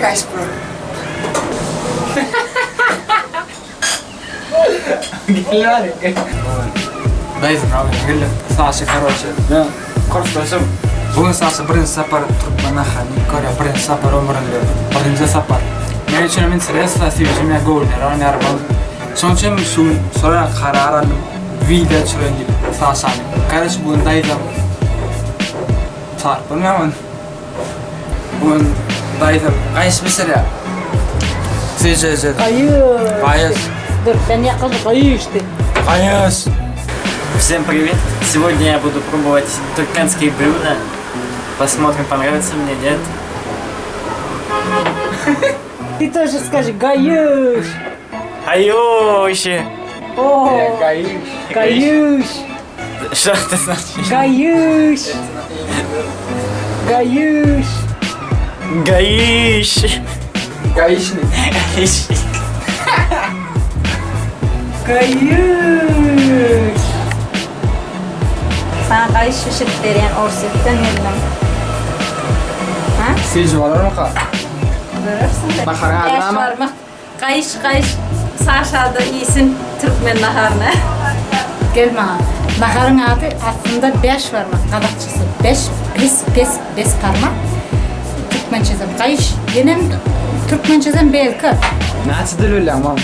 Gaýyş bro. Gel bari gel. Daýzym alyp geldim. Saşa karoçe. Men kursdaşym. Bugün Saşa birinji sapar türkmen naharyny görýär. Birinji sapar ömründe. Birinji sapar. Men üçin hem interesno, süýjüm ýa göwünleri oýnar bol. Şonuň üçin şu gün şolara karar aldym. Wideo düşüreýin diýip Saşany. Karoçe bu gün daýzam çagyryp bolmaýar ony. Bu gün daýzam gaýyş bişirýär. Süýji Gaýyş. Gaýyş. Dur sen ýakyn gaýyş diý. Gaýyş. Всем привет! Сегодня я буду пробовать туркменские блюда. Посмотрим, понравится мне, нет. Ты тоже скажи gaýyş. Айоши! O Gaýyş. gaýyş. Что это значит? Gaýyş. Gaýyş. Гаиш! Gaýyşny. Гаиш! Gaýyş. Sana gaýyş bişirip berýän Orsýetden geldim. Ha? Süýji bolarmyka? Görersiň. Naharyň ady Bäş näme? barmak. Gaýyş gaýyş Saşa-da iýsin türkmen naharyny. Gel maňa. Naharyň ady aslynda bäş barmak gazakçasy. Beş, pes, pes, bes parmak. Türkmençesem gaýyş. Ýenem türkmençesem belki. Näçe dil bilýäň mam?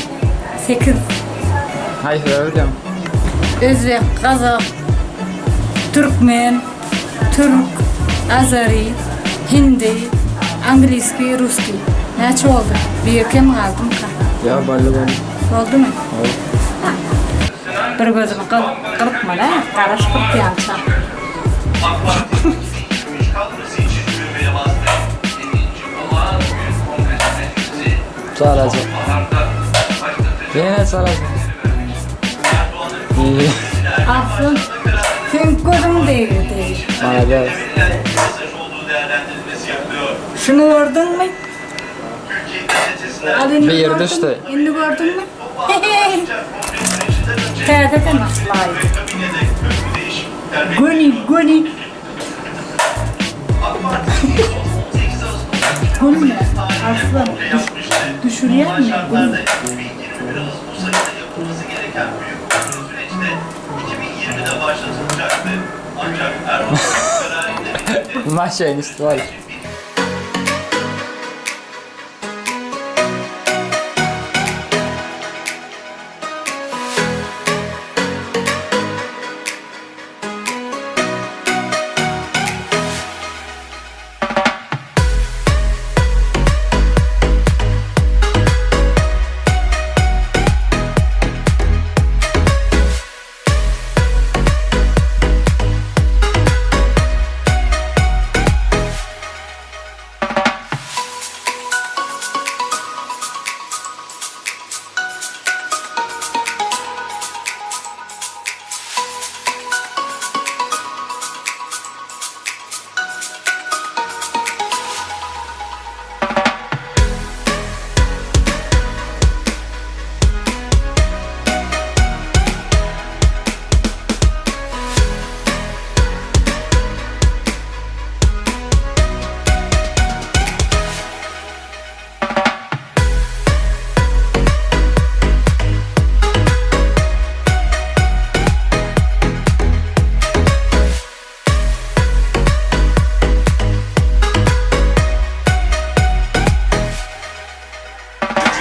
Sekiz. Haýsylary bilýäň? Özbek, gazak, türkmen, türk, azeri, hindi, angliskiý, ruskiý. Näçe boldy? Biri kem galdymyka? Ýa boldy boldy. Boldumy? Bir gözümi gyrpmaly, garaş gyrpýança. Çalaja. Ýene çalaja. İyi. Aslyn seň gözüň degdi. Malades. Şuny gördüňmi? Al indi Bir ýeri gördüňmi? düşdi. Indi gördüňmi? Täzeden aslaýdy. Göni, göni. Gülme. Arslan düş, düşürýärmi? Gülme. Maşa üstü var.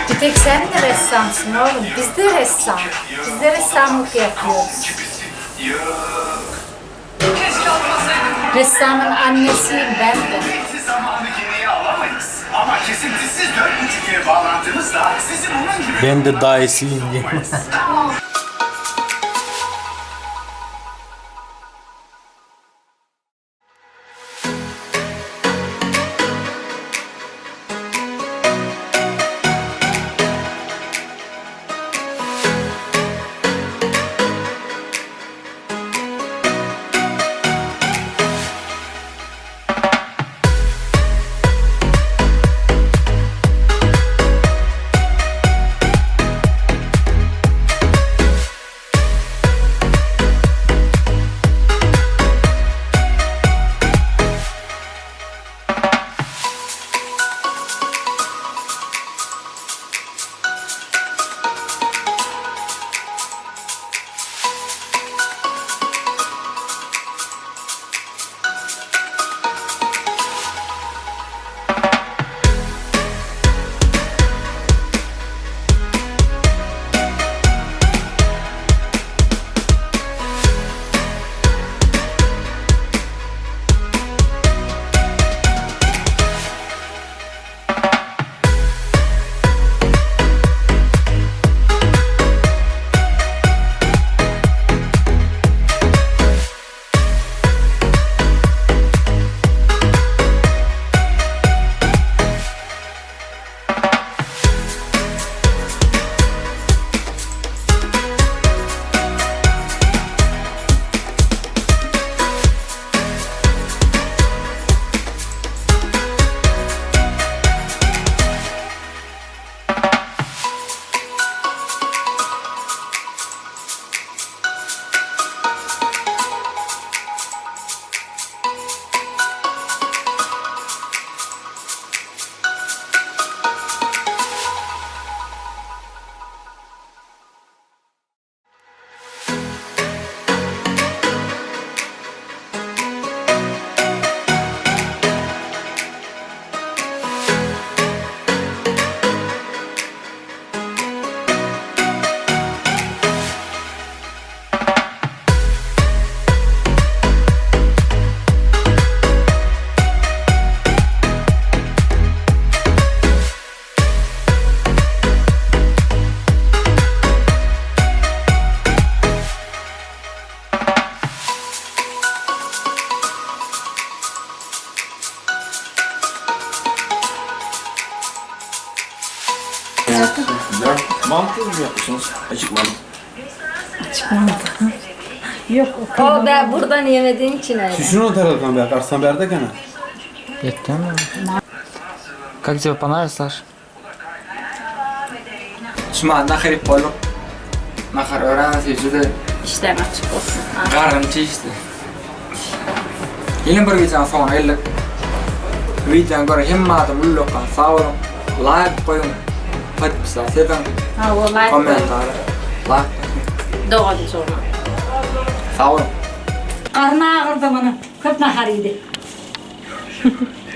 Bir tek sen mi ressamsın oğlum? Biz de ressam. Biz de ressamlık yapıyoruz. Ressamın annesiyim ben de. Zamanı geriye alamayız. Ama kesintisiz 4.5G bağlantımızla sizi bunun gibi Ben de dayısıyım diye. Mantı mı yapmışsınız? Açık mantı. Yok O ben buradan yemediğin için öyle. Şunu o taraftan be, karşıdan berde gene. Yetti mi? Как тебе понравилось, Саш? Şuma nahar bolup nahar öğren süýjüdi. İşlerin açık olsun. Garnym çişdi. Ýene bir wideonyň soňuna geldik. Wideony gören hemme adam ullakan sag boluň. Laýk goýuň. Podpisat ediň. Ha o like Kommentariýa. Laýk goýuň. Doğru sonra. Sag boluň. Garny agyrdy munuň. Köp nahar iýdi.